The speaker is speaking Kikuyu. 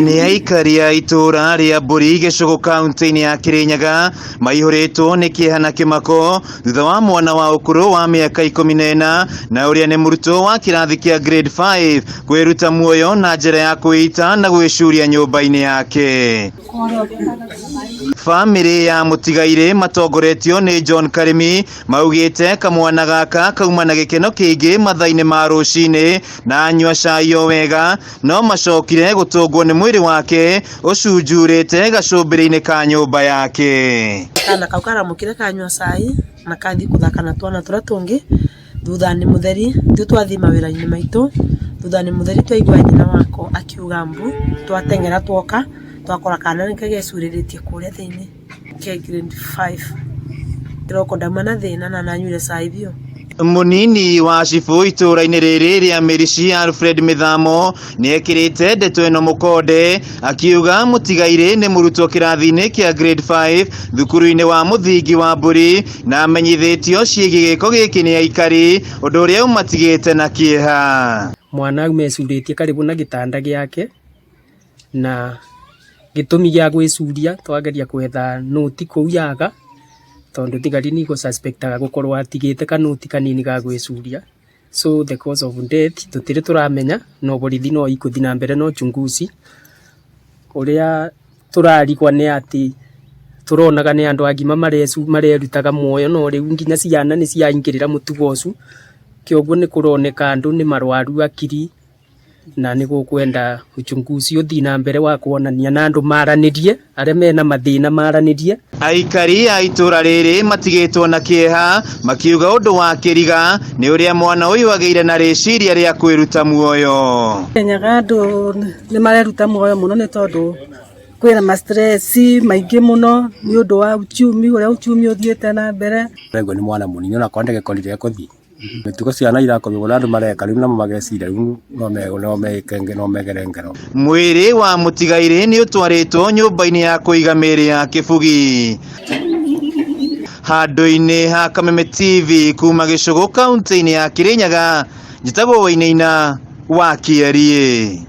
Nĩ aikari a itũũra rĩa Mbũri Gĩcũgũ kaunti-inĩ ya Kĩrĩnyaga maihũrĩtwo nĩ kĩeha na kĩmako thutha wa mwana wa ũkũrũ wa mĩaka 14 na ũrĩa nĩ mũrutwo wa kĩrathi kĩa grade 5 kwĩruta muoyo na njĩra ya kwĩita na gwĩcuria nyũmba-inĩ yake. Bamĩrĩ ya mũtigairĩ matongoretio nĩ John Karĩmi maugĩte kamwana gaka kauma na gĩkeno kĩingĩ mathaa-inĩ ma rũcinĩ na anyua cai o wega no macokire gũtũngwo nĩ mwĩrĩ wake ũcunjurĩte gacũmbĩrĩ-inĩ ka nyũmba yake. Kana kau karamũkire kanyua cai na kathiĩ kũthaka na twana tũrĩa tũngĩ thutha nĩ mũtheri ithuĩ twathiĩ mawĩra-inĩ maitũ thutha nĩ mũtheri twaigua nyina wako akiuga mbu twateng'era twoka twakora kana nĩ gecurĩrĩtie kũrĩa thĩinĩ ke grade 5 kĩroko ndauma na thĩna na nanyuire cai biũ. Mũnini wa cibũ itũũra-inĩ rĩrĩ rĩa Mĩrici Alfred Mĩthamo nĩekĩrĩte ndeto ĩno mũkonde akiuga mũtigairĩ nĩ mũrutwo kĩrathi-inĩ kĩa grade 5 thukuru-inĩ wa mũthingi wa Mbũri na amenyithĩtio ciĩgiĩ gĩko gĩkĩ nĩ aikari ũndũ ũrĩa ũmatigĩte na kĩeha. Mwana auma ecurĩtie karibu na gĩtanda gĩake na gĩtũmi gĩa gwĩcuria twageria gwetha nũti kũu yaga tondũ thigari nĩ igũ suspect aga gũkorwo atigĩte kanũti kanini ga gwĩcuria. So the cause of death tũtirĩ tũramenya no borithi no ikũthiĩ na mbere na uchunguzi. Ũrĩa tũrarigwa nĩ atĩ tũronaga nĩ andũ agima marerutaga muoyo no rĩu nginya ciana nĩ ciaingĩrĩra mũtugo ũcio kĩoguo nĩ kũroneka andũ nĩ marwaru akiri na nĩ gũkwenda uchunguzi ũthiĩ na mbere wa kuonania na andũ maranĩrie arĩa mena mathĩna maranĩrie. Aikari a itũũra rĩrĩ matigĩtwo na kĩeha makiuga ũndũ wa kĩriga nĩ ũrĩa mwana ũyũ agĩire na rĩciria rĩa kwĩruta muoyo. Kenyaga andũ nĩ mareruta muoyo mũno nĩ tondũ kwĩna ma stress maingĩ mũno nĩ ũndũ wa uchumi ũrĩa uchumi ũthiĩte na mbere. Ũraigua nĩ mwana mũnini onakorwo ndagĩkorire ekũthiĩ mĩtugo ciana irakomio na andũ mareka rĩu namo mageciria rĩu no meke no megere ngero. Mwĩrĩ wa mũtigairĩ nĩ ũtwarĩtwo nyũmba-inĩ ya kũiga mĩĩrĩ ya Kĩbugi handũ-inĩ ha Kameme TV kuma Gĩcũgũ kaunti-inĩ ya Kĩrĩnyaga njĩtagwo Wainaina wa Kĩeriĩ.